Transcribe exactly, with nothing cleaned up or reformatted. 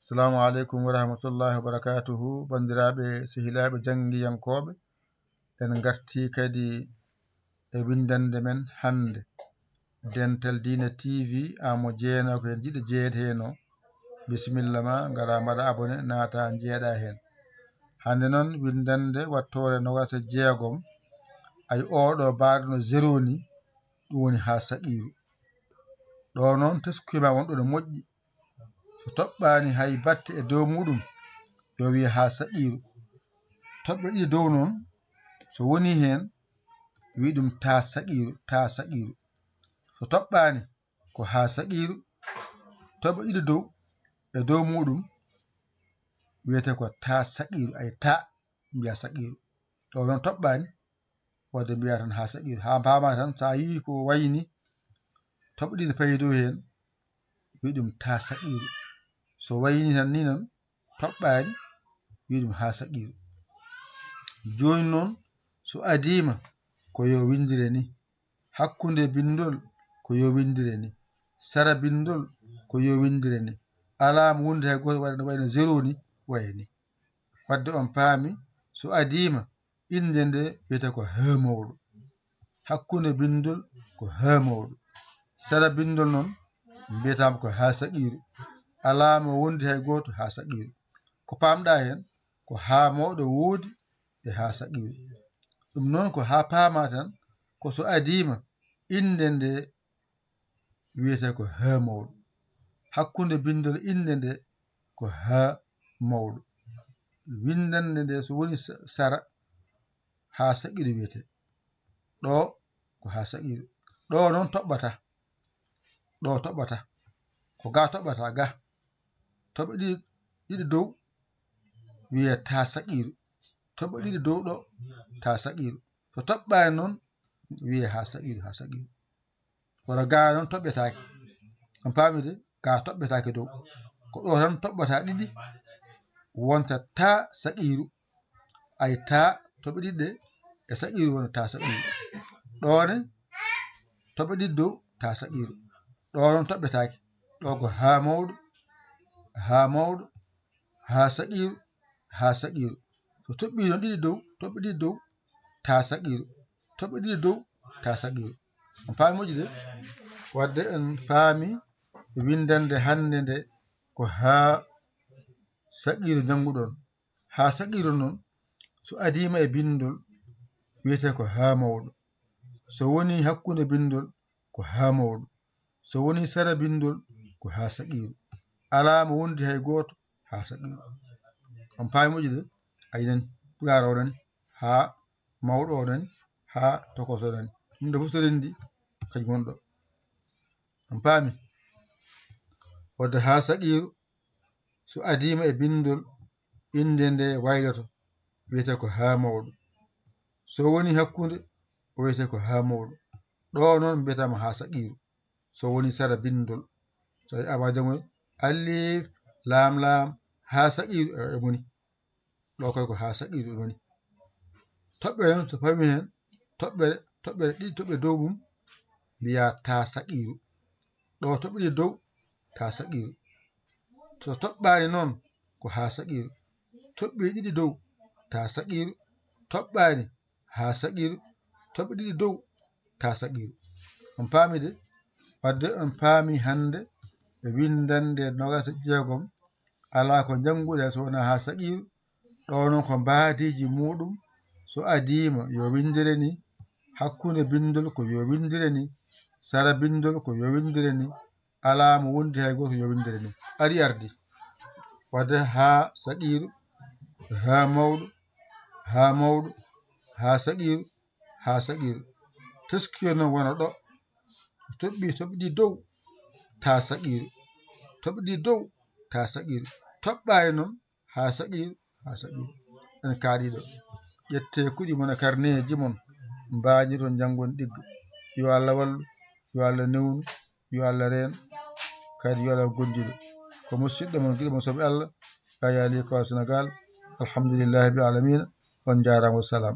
Assalamu aleykum wa rahmatullahi wa barakatuhu. Banndiraaɓe, sehilaaɓe, janngiyankooɓe, en ngartii kadi e winndannde men hannde. Dental Diine T V, aan mo jeenoo ko heen jiɗa jeyeede heen o, bisimilla ma, ngara mbaɗa abonné, naata njeeɗa heen. Hannde noon, winndannde wattoore noogaas e jeegom, ay, oo ɗo baaɗo no zéro ni, ɗum woni haa saqiiru. Ɗo noon, teskuya ma won ɗo no moƴƴi. So toɓɓaani hay batte e dow muɗum, yo wiye haa saqiiru. Toɓɓe ɗiɗi dow noon, so woni heen, wi ɗum taa saqiiru, taa saqiiru. So toɓɓaani, ko haa saqiiru. Toɓɓe ɗiɗi dow e dow muɗum, wiyetee ko taa saqiiru, ay, taa mbiya saqiiru. Ɗo noon toɓɓaani, wadde mbiya tan haa saqiiru. Haa mbaamaa tan, so a yii ko wayi ni, toɓɓe ɗiɗi payi dow heen, wi ɗum taa saqiiru. So wayi ni tan ni noon, toɓɓaani, wi ɗum haa saqiiru. Jooni noon, so adiima, ko yo winndire ni. Hakkunde binndol, ko yo winndire ni. Sara binndol, ko yo winndire ni. Alaa mo wondi hay gooto waɗa no wayno zéro ni, waye ni. Wadde on paami, so adiima, innde nde wiyetee ko haa mawɗo. Hakkunde binndol ko haa mawɗo. Sara binndol noon mbiyetaama ko haa saqiiru. Alaa mo wondi hay gooto haa saqiiru. Ko paamɗaa heen ko haa mawɗo woodi e haa saqiiru. Ɗum noon ko haa paamaa tan ko so adiima innde nde wiyetee ko haa mawɗo. Hakkunde binndol innde nde ko haa mawɗo. Winndannde nde so woni sa-, sara, haa saqiiru wiyetee. Ɗo ko haa saqiiru. Ɗo noon toɓɓataa. Ɗo toɓɓataa. Ko ga toɓɓataa, ga. Toɓɓe ɗiɗi, ɗiɗi dow wiyee taa saqiiru. Toɓɓe ɗiɗi dow ɗo, taa saqiiru. So toɓɓaani noon, wiyee haa saqiiru, haa saqiiru. Kono ga noon toɓɓetaake. On paami de, ga toɓɓetaake dow. Ko ɗo tan toɓɓataa ɗiɗi, wonta taa saqiiru. Ay, taa, toɓɓe ɗiɗi ɗe, e saqiiru woni taa saqiiru. Ɗo ne, toɓɓe ɗiɗi dow, taa saqiiru. Ɗo noon toɓɓetaake. Ɗo ko haa mawɗo, haa mawɗo, haa saqiiru, haa saqiiru. So toɓɓii noon ɗiɗi dow, toɓɓe ɗiɗi dow, taa saqiiru. Toɓɓe ɗiɗi dow, taa saqiiru. On paami moƴƴi de? Wadde en paami winndannde hannde nde ko haa saqiiru njannguɗon. Haa saqiiru noon, so adiima e binndol, wiyetee ko haa mawɗo. So woni hakkunde binndol, ko haa mawɗo. So woni sara binndol, ko haa saqiiru. Alaa mo wondi hay gooto haa saqiiru. On paami moƴƴi de? Ayi nani, pulaar o nani, haa mawɗo o nani, haa tokos o nani. Ɗum ɗo fof so renndi, kadi won ɗo. On paami? Wadde haa saqiiru, so adiima e binndol, innde nde wayloto, wiyetee ko haa mawɗo. So woni hakkunde, o wiyetee ko haa mawɗo. Ɗo noon mbiyetaama haa saqiiru. So woni sara binndol. So a awa janngo, alif, laam, laam, haa saqiiru, e, e woni. Ɗo koy ko haa saqiiru woni. Toɓɓere noon, so fawii heen, toɓɓere, toɓɓere ɗiɗi, toɓɓere dow mum, mbiyaa taa saqiiru. Ɗo toɓɓe ɗiɗi dow, taa saqiiru. So toɓɓaani noon, ko haa saqiiru. Toɓɓe ɗiɗi dow, taa saqiiru. Toɓɓaani, haa saqiiru. Toɓɓe ɗiɗi dow, taa saqiiru. On paami de? Wadde on paami hannde e winndannde noogaas e jeegom, alaa ko njannguɗen so wonaa haa saqiiru. Ɗo noon ko mbaadiiji muuɗum, so adiima yo winndire ni, hakkunde binndol ko yo winndire ni, sara binndol ko yo winndire ni, alaa mo wondi hay gooto yo winndire ni. Ari ardi. Wadde haa saqiiru, haa mawɗo, haa mawɗo, haa saqiiru, haa saqiiru. Teskiyo noon wona ɗo. Toɓɓi, toɓɓe ɗiɗi dow, taa saqiiru. Toɓɓe ɗiɗi dow, taa saqiiru. Toɓɓaani noon, haa saqiiru, haa saqiiru. En kaaɗii ɗo. Ƴettee kuɗi mon e karneeji mon, mbaajirton, njanngon ɗigga. Yo Allah wallu, yo Allah newnu, yo Allah reen, kadi yo Allah gondiɗo. Ko musiɗɗo mon, giɗo mon, soɓe Allah, Yaya Ly Kora Sénégal. Alhamdulillahi rabbil alamina. On njaaraama, wassalam.